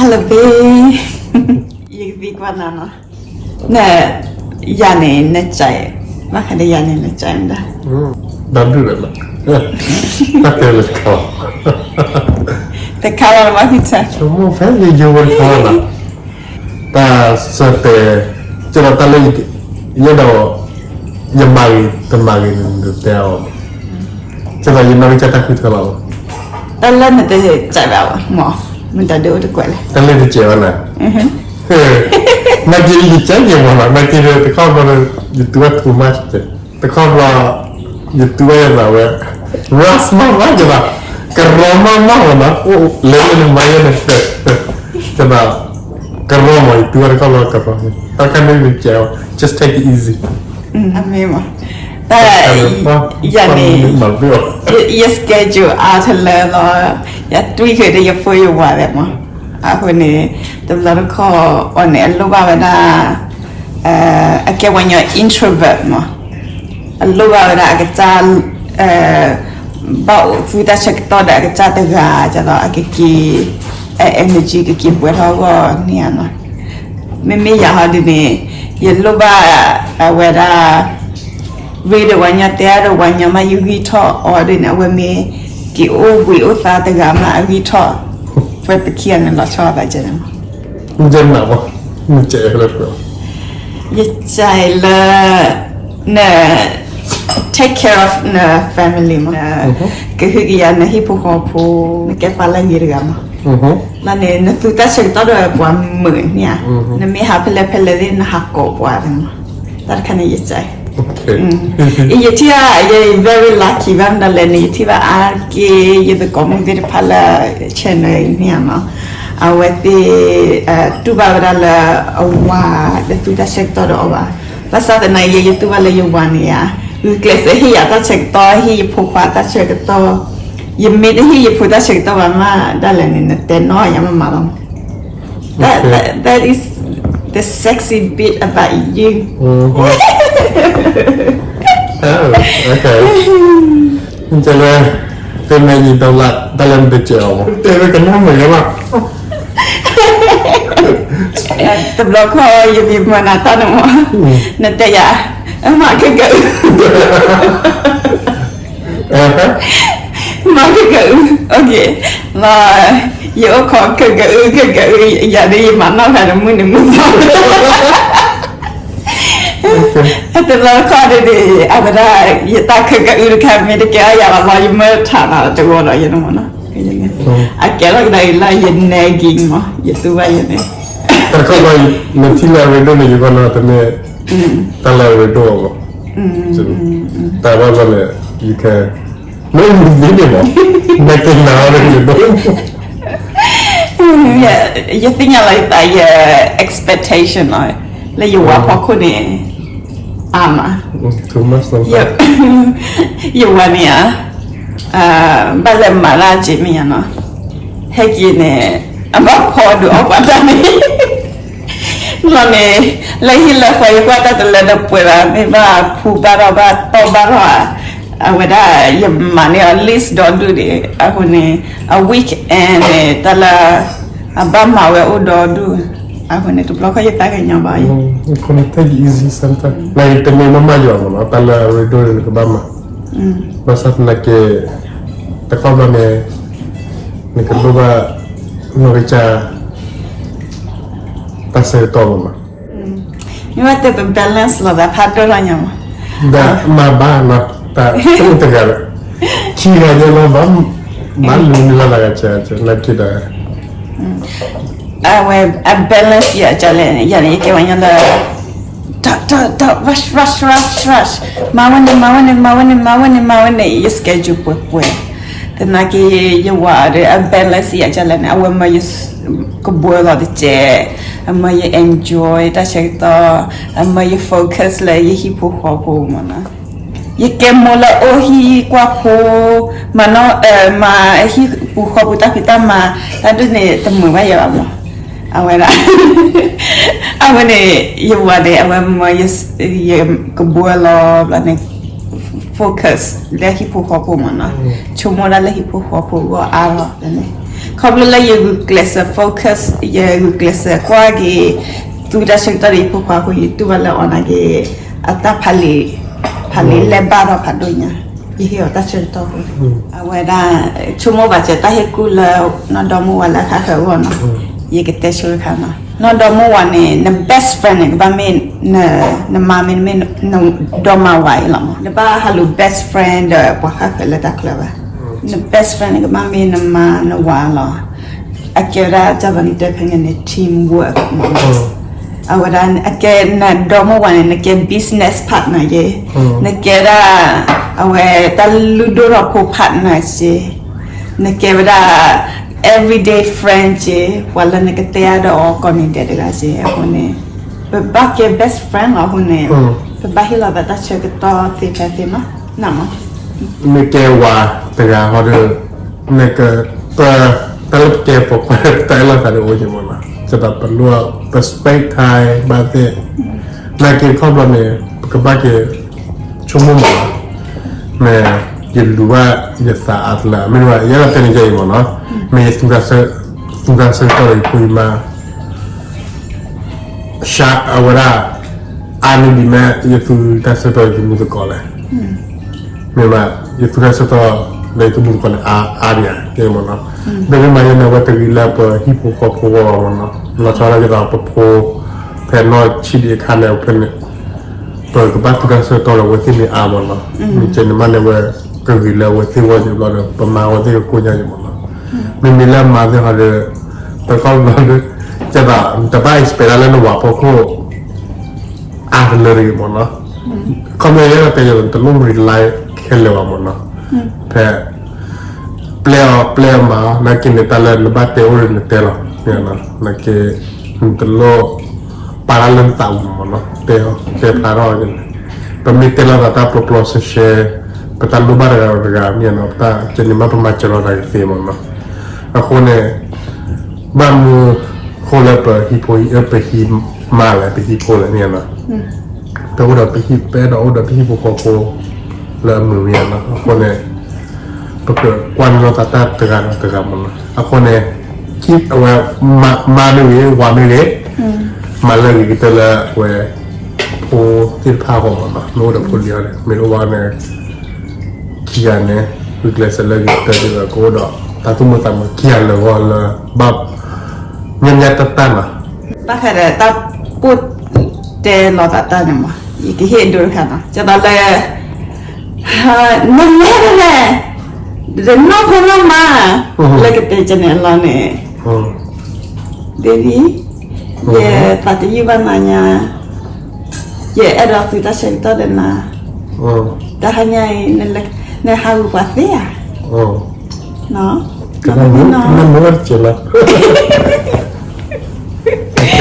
Hello babe, ယကသံကွၢ်နၤနီၤ, န, ယၤန့ၣ်နကဲ, ဘၣ်ဃးဒီးယၤန့ၣ်နကဲမတၤ, ဒီဒူၣ်ဒီးလီၤ, တၢ်တဲလၢတခါလီၤ, တခါလီၤလၢဘၣ်ဖံၣ်ဆၢ, မိၢ်ဖဲယယိဝဲတခါလီၤ, တၢ်ဆၢတဲာ်, ကဲဒီးတၢ်လၢ ယဲဒီး ယမၤဂ့ၤတမၤဂ့ၤန့ၣ် နတဲအီၤ, ကဲဒီးယနီၢ်ကစၢ်တၢ်ဃုထၢလီၤ, တၢ်လၢနတကဲဘၣ်, မ့ၢ်, မ့ၢ်တၢ်ဒုးအိၣ်တကွဲးလဲၣ်, တၢ်လၢတကဲဘၣ်နၤ, နာ်က့ယကဲက့ၤမ့ၢ်နီၤ, နာ်က့တခီဘျီ, ယတုၤဝဲ too much, တခီဘျီ, ယတုၤဝဲယသးဝဲ, rush မးမးကဲဒီး, ကရီမးမးမ့ၢ်နီၤ, လဲၤလၢနမၤယဲန့ၣ်, ကဲဒီး, ကရီမး ယတုၤဝဲတခီဘျီကရီ, တၢ်ခါန့ၣ်နကဲ, just take it easy, အမ့ၢ်မး, တၢ်, ယၤန့ၣ်, ယ schedule အါထီၣ်လၢလီၤ, ယတွံၢ်ဃုာ်ဒီးယဖိယဝၤသ့ၣ်မး, အဃိန့ၣ်, တဘျီတခီၣ်အီၤန့ၣ် အလိၣ်ဘၣ်ဝဲဒၣ်, အကဲပှၤကညီ introvert မး, အလိၣ်ဘၣ်ဝဲဒၣ်အကစၢ်, ဘၣ်အိၣ်သူတၢ်ဆၢကတီၢ်ဒီးအကစၢ်တဂၤ, ကဲဒီးအကက့ၤ, energy ကက့ၤပှဲၤထီၣ်အဂီၢ်န့ၣ်ဧါနီၤ, မ့မ့ၢ်ယၤဟီဒ်န့ၣ်, ယလိၣ်ဘၣ်, အဝဲဒၣ်, ရ့ဒီးပှၤကညီတဲအါဒီးပှၤကညီမး ယဂံၢ်ထီၣ်အီၤဒ်န့ၣ် အဝဲမ့ၢ်, က့ၤအိၣ်ဘှံးအိၣ်သါတဂၤမးအဂံၢ်ထီၣ်, ပှၤတခံဂၤန့ၣ်လီၤဆီအသးကဲန့ၣ်မး, ယကဲလၢ, န, take care of န family မး, ကဟုကယာ်နဟံၣ်ဖိဃီဖိ, နကဲပှၤလၢအဂ့ၤတဂၤမး, လၢန့ၣ် နသူတၢ်ဆၢကတီၢ်ဒီးပှၤမုာ်န့ၣ်ဧါ, နမ့ၢ်ဟးဖဲလဲၣ်ဖဲလဲၣ်သ့ၣ် နဟးကိးပှၤသ့ၣ်မး, တၢ်တခါန့ၣ်ယကဲ, ယထံၣ်ဘၣ်, ယ very lucky ဘၣ်မတၤလဲၣ်န့ၣ် ယထံၣ်ဘၣ်အါက့ၤ ယသကိးမုၣ်သ့ၣ်တဖၣ်လၢ channel န့ၣ်ဧါနီၤ, အဝဲသ့ၣ်, တူၢ်ဘၣ်ဝဲဒၣ်လၢ, အဝၤ, တသူတၢ်ဆၢကတီၢ်ဒီးအီၤဘၣ်, ဘၣ်ဆၣ်သနာ်က့ ယတူၢ်ဘၣ်လၢယဝၤန့ၣ်ဧါ, ဂုာ်ကျဲးစၢးဟ့ၣ်ယၤတၢ်ဆၢကတီၢ် ဟ့ၣ်ယဖိခွါတၢ်ဆၢကတီၢ်, ယမ့ၢ်တဟ့ၣ်ယဖိတၢ်ဆၢကတီၢ်ဘၣ်မးဒၣ်လဲာ်န့ၣ် နတဲနီၢ်ယၤမးမးလီၤ, that, that, that is the sexy bit about you, ကဲလၢ, တဲမ့ၢ်ယံၤဒီးလၢ တၢ်လၢနတကဲအီၤမး တဲဝဲကနၣ်မုာ်ယၤလီၤ, တဘျီခီယမံၤမၤနၤတၢ်န့ၣ်မး, နတဲယၤ, မၤကကအု မၤကကအု, လီၤ, ယအိၣ်ခိးကကအု ကကအု, ယၤဒ်ယမၤနီၢ်ဖဲန့ၣ်မုၢ်နံၤမုၢ်သီ တဘျီခီဒ်န့ၣ် အဝဲဒၣ်, ယတၢ်ကကအုတခါ မ့ၢ်တကဲအီၤယၤဘၣ်လီၤ ယမၢထးနၤတဂီၢ်ဒီးယန့ၣ်မးနီၤ, အကဲထီၣ်ကဒါအံၤလၢယ nagging မး ယတူၢ်ဘၣ်ယန့ၣ်, တခီဘၣ်, နထံၣ်လၢအရ့ဒိၣ်န့ၣ် ယကီၢ်နီၤတမ့ၢ်, တၢ်လၢအရ့ဒိၣ်အီၤမး, တၢ်ဘၣ်ဘၣ်န့ၣ်, ယက မ့ၢ်မုၢ်သ့န့ၣ်မး, နကနၣ်အီၤန့ၣ်ဒိၣ် ယသ့ၣ်ညါလီၤယသးယ expectation လီၤ, လၢယဝၤဖီခိၣ်န့ၣ်, အါမး, ယဝၤန့ၣ်ဧါ, ဘၣ်လဲၤမၤတၢ်က့ၤမ့ၢ်ညါနီၤ, ဟဲက့ၤန့ၣ်, အဘၣ်ဖီဒုးအီၣ်ပှၤတၢ်န့ၣ် လီၤန့ၣ်, လၢဟံၣ်လၢဃီယကွၢ်တၢ်တလၢဒီးပှဲၤဘၣ် မ့ၢ်ဘၣ်ဖူဘၣ်ထီၣ်ဘၣ်တီၢ်ဘၣ်ထီၣ်ဧါ, အဝဲဒၣ်ယမၤန့ၢ်အီၤ list ဒီဒူၣ်ဒံး, အဃိန့ၣ်, အ weekend န့ၣ် တၢ်လၢ, အဘၣ်မၤဝဲအိၣ်ဒီဒူၣ်, အဃိန့ၣ် တဘျီခီယသးကညီၤဘၣ်အံၤ, ခီန့ၣ် take it easy sometimes နတမ့ၢ်မၤမၤယွၤမးနီၤ တၢ်လၢအရ့ဒိၣ်န့ၣ်နကဘၣ်မၤ, ဘၣ်ဆၣ်သနာ်က့, တခီဘၣ်န့ၣ်, နကလိၣ်ဘၣ်, နီၢ်ကစၢ် တၢ်ဆၢကတီၢ်မးနီၤ, မ့ၢ်ဝဲတဲပ balance လီၤသးဖးဒိၣ်ထီၣ်ညါမး, ဒီးမၤဘၣ်နီၤ, တၢ်တမုၢ်တဂၤဒီး, ခံဂၤညါလီၤ, ဘၣ်လူၤန့ၢ်လီၤသးဂၤကဲ, နာ်က့ဒီး, အဝဲအ balance ယၤကလဲၣ်န့ၣ် ယၤန့ၣ် ယကဲဝဲညါလၢ, ဒီး, ဒီး, ဒီး, rush, rush, rush, rush, မၤဝဲန့ၣ် မၤဝဲန့ၣ် မၤဝဲန့ၣ် မၤဝဲန့ၣ် မၤဝဲန့ၣ် ယ schedule ပှဲၤပှဲၤ, သနာ်က့ ယဝၤဒီး အ balance ယၤကလဲၣ်န့ၣ် အဝဲမၢယ ကဘှီလီၤတကဲး, အမၢယ enjoy တၢ်ဆၢကတီၢ်, အမၢယ focus လၢယဟံၣ်ဖိဃီဖိမးနီၤ, ယကဲမိၢ်လၢအိၣ်ဟံၣ်ကွၢ်ဖိ, မၤနီၣ်, မၤဟံၣ်ပူၤဃီပူၤတၢ်ဖံးတၢ်မၤ, တၢ်ဒ်န့ၣ်တမုာ်ဘၣ်ယၤဘၣ်မး, အဝဲဒၣ်, အဝဲန့ၣ်, ယဝၤန့ၣ် အဝဲမၢယ, ယကဘှီလီၤဘျီန့ၣ်, focus လၢဟံၣ်ဖိဃီဖိမးနီၤ, ဆိကမိၣ်ဒၣ်လၢဟံၣ်ဖိဃီဖိဂီၢ်အါထီၣ်န့ၣ်, ခီဖျိလၢယဂုာ်ကျဲးစၢး focus, ယဂုာ်ကျဲးစၢးကွၢ်က့ၤ သူတၢ်ဆၢကတီၢ်ဒီးယဖိခွါအဃိ ယတူၢ်ဘၣ်လၢအီၤနာ်က့ၤ အတၢ်ဖးလံာ်, ဖးလံာ်လဲၢ်ဘၣ်ဒီးဖးဒိၣ်ညါ, ယဟ့ၣ်အီၤတၢ်ဆၢကတီၢ်အဃိ, အဝဲဒၣ် ဆိကမိၣ်ဘၣ်စၢၤတၢ်ဟ့ၣ်ကူၣ်လၢ နီၢ်ဒီမုၢ်ဝၤလၢအခါဃၢၤအဂီၢ်နီၤ, ယကတဲဆိတခါနီၤ, နီၢ်ဒီမုၢ်ဝၤန့ၣ် န best friend န့ၣ် ကဘၣ်မ့ၢ် နမါမ့တမ့ၢ် နဒီမါဝၤအံၤလီၤမး, နဘၣ်ဟးလူၤ best friend ဒီးပှၤဃၣ်ဃၢၤလၢတၢ်ချၢဘၣ်, န best friend န့ၣ် ကဘၣ်မ့ၢ်နမါနဝၤလီၤ, အကဲဝဲဒၣ် ကၢ်ဘၣ်နတဲဖဲန့ၣ်န့ၣ် team work မး, အဝဲဒၣ်အကဲနဒီမုၢ်ဝၤန့ၣ် နကဲ business partner က့, နကဲဒၣ် အဝဲတၢ်လုၢ်ဒိၣ်ထီၣ်ဖိ partner က့, နကဲဝဲဒၣ် everyday friend က့, ပှၤလၢနကတဲအါဒီးအီၤကိးနံၤဒဲးတဂၤက့, အဃိန့ၣ် ပဘၣ်ကဲ best friend လီၤအဃိန့ၣ်, ပဘၣ်ဟ့ၣ်လီၤသးတၢ်ဆၢကတီၢ်သ့ဖဲသ့မး, နမး နကဲဝၤတဂၤဟီဒီး နက တၢ်လၢပကဲပိာ်ခွါတၢ်အဲၣ်လီၤသးဒီးအိၣ်က့မးနီၤ, ကသးပလိၣ် ပ spend time ဘၣ်သ့ၣ်, နာ်က့ခီဖျိန့ၣ် ပကဘၣ်က့ၤဆိကမိၣ်မးနီၤ, မ့ၢ်ယလူၤဘၣ်ယသးအါတလၢ မ့ၢ်ဘၣ် ယဲဒၣ်တဲန့ၣ်ယဲအံၤမးနီၤ, မ့ၢ်ယသူ သူတၢ်ဆၢကတီၢ်ဒီးယဖိယမါ ရှါအဝဲဒၣ် အါန့ၢ်ဒံးမ့ၢ် ယသူတၢ်ဆၢကတီၢ်ယသမူသကိးလဲၣ်, မ့ၢ်ဘၣ် ယသူတၢ်ဆၢကတီၢ်လၢယသမူသကိးန့ၣ် အါဒံးဧါ ကဲမးနီၤ, ဒီးမ့ၢ်မၤယဲန့ၣ် အဝဲတဂ့ၤလၢပဟံၣ်ဖိဃီဖိအဂီၢ်မးနီၤ, လီၤဆီဒၣ်တၢ်ကသးပဖိ ဖဲနီၢ်ဆံးဒံးအခါန့ၣ် ဖဲန့ၣ် ပကဘၣ်သူတၢ်ဆၢကတီၢ်ဒီးအဝဲသ့ၣ်န့ၣ်အါမးနီၤ, မ့ၢ်ကဲန့ၣ်မးန့ၣ် အဝဲကဂ့ၤလၢအဝဲသ့ၣ်အဂီၢ်ယံၤဘျီဒီး ပမၤအဝဲသ့ၣ်ကကိၢ်ညါယံၤမးနီၤ, မ့မ့ၢ်လၢမၤသ့ၣ်ဟီဒီး တခီဘျီဒီး ကဲသး တဘၣ် expect ဒၣ်လၢနဝၤဖိခိၣ် အါတလၢတဂ့ၤမးနီၤ, ခီမ့ၢ်ယဲဒၣ်တဲယဲ တလိၣ် rely ခဲလၢာ်ဘၣ်မးနီၤ, ဖဲ ပျဲအီၤပျဲအီၤမး နာ်က့န့ၣ် တၢ်လၢနဘၣ်တဲအိၣ်ဒီးနတဲလီၤ, နာ်က့ နတလိၣ် ပာ်တၢ်လၢနသးပူၤမးနီၤ, တဲအီၤ တဲဖျါထီၣ်က့ၤန့ၣ်, ပမ့ၢ်တဲလိာ်သးတၢ်ပျီပျီဆှဲဆှဲ ပတၢ်လိၣ်ဘၣ်တဂၤဒီးတဂၤမ့ၢ်နီၤ, ပတၢ်ကဲန့ၣ်မး ပမၤစၢၤလိာ်သးကသ့မးနီၤ, အဃိန့ၣ် ဘၣ်မနုၤဃိလၢပဟံၣ်ဖိ ပဟံၣ်မါလဲၣ် ပဟံၣ်ဖိလဲၣ်မ့ၢ်နီၤ, ပအိၣ်ဒီးပဟံၣ် ပအဲၣ်ဒိးအိၣ်ဒီးပဟံၣ်ဖိဃီဖိ လၢအမုာ်မ့ၢ်နီၤ, အဃိန့ၣ် ပကကွၢ်န့ၢ်လိာ်သးတၢ်တဂၤဒီးတဂၤမးနီၤ, အဃိန့ၣ် အဝဲ မါမ့ၢ်ဂ့ၤ ဝၤမ့ၢ်ဂ့ၤ မၤလၢအဂ့ၤကတၢၢ်လၢအဝဲ ဖိသ့ၣ်တဖၣ်အဂီၢ်မးနီၤ, မ့ၢ်အိၣ်ဒီးဖိလံၤအီၤန့ၣ် မ့ၢ်တအိၣ်ဘၣ်န့ၣ် ခံဂၤန့ၣ် ဂုာ်ကျဲးစၢးလၢအဂ့ၤကတၢၢ်ဒီး ကအိၣ်ဒီးတၢ်သူၣ်မုာ်သးမုာ်ခံဂၤလၢာ်ဂီၢ်လၢ ဘၣ် ညါညါတၢ်တၢ်နီၤ, ဘၣ်ဃးဒီးတၢ်ပိၢ်တဲလိာ်သးတၢ်န့ၣ်မး ယကဟ့ၣ်ဒိတခါနီၤ, ကသးလၢ နလဲၤနလဲၤ တနီၢ်ခိနီၢ်မး လၢကတဲကန့ၣ်အလီၢ်န့ၣ်, baby ယသးတယုၢ်ဘၣ်နၤညါ, ယအဲၣ်ဒိးသူတၢ်ဆၢကတီၢ်ဒီးနၤ, တၢ်ဟါညါအံၤ နဟးဂူာ်ပှၤသ့ဧါ, ကနၣ်မုာ်တစဲးလီၤ